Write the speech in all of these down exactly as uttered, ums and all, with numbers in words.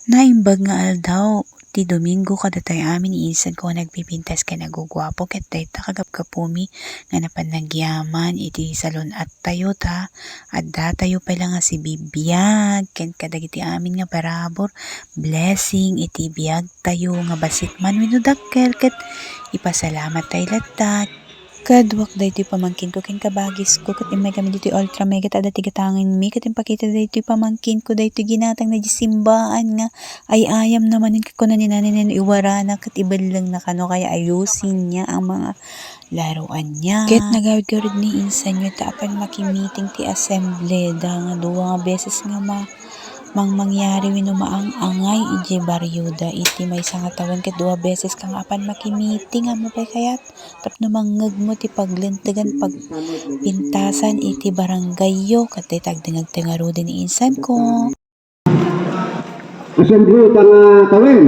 Naimbag nga aldaw ti Domingo kadatayo amin ni insanko nga nagpipintas ken aguguapo, ket dayta kagapgapumi nga napan nagyaman iti salun-attayo ta addatayo pay la nga sibibiag ken kadagiti amin nga parabur, blessing iti biagtayo nga bassit man wenno dakkel, ket ipasalamat tayo latta. Kaduak daytoy pamangkinko ken kabagisko, ket immay kami ditoy Ultra Mega ta adda ti gatangenmi, ket impakita daytoy pamangkinko daytoy ginatang na di simbaan nga ay-ayam na manen, ket kuna ni nanay no iwarana ket ibellengna kano kaya ayusin niya ang mga laruan niya. Ket nagawid garud ni insanyo ta apan makimiting ti assembly da nga dua nga beses nga ma-, mangmangyari wenno maang-angay idiay barrio da iti maysa nga tawen, ket dua beses ka nga apan makimiting, ammo pay kayat tapno mangngegmo ti paglentegan, pagpintasan iti barangayyo. Ket dayta agdengngegtayo ngaruden ni insanko. Assembly ita nga tawen.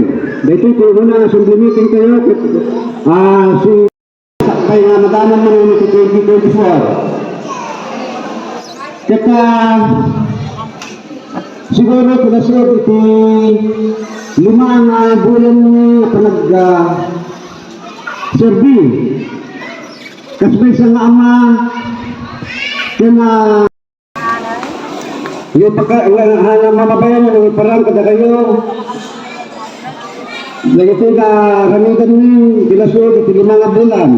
Daytoy ti umuna nga assembly meeting tayo ket, ah, si sakbay nga madamag man iti twenty twenty-four. Ket, ah, siguro pinasud iti lima nga bulan nga panag, ah, serbi. Kas maysa nga ama, ken, ah, yung pagka-, nga, nga, nga mamabayan nga nangiparang kadakayo, dagiti nga ramidan ni pinasud iti lima nga bulan.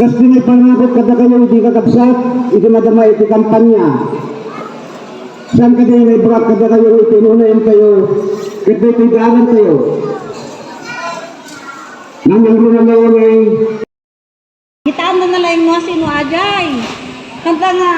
Kas ti naiparangakon kadakayo iti kakabsat, iti madama iti kampanya. Saan kadi nga ibaga kadakayo iti inunayen tayo, ket daytoy daanan tayo. Nanangruna laeng. Kitaanna na laeng no asino ajay. Kanta nga,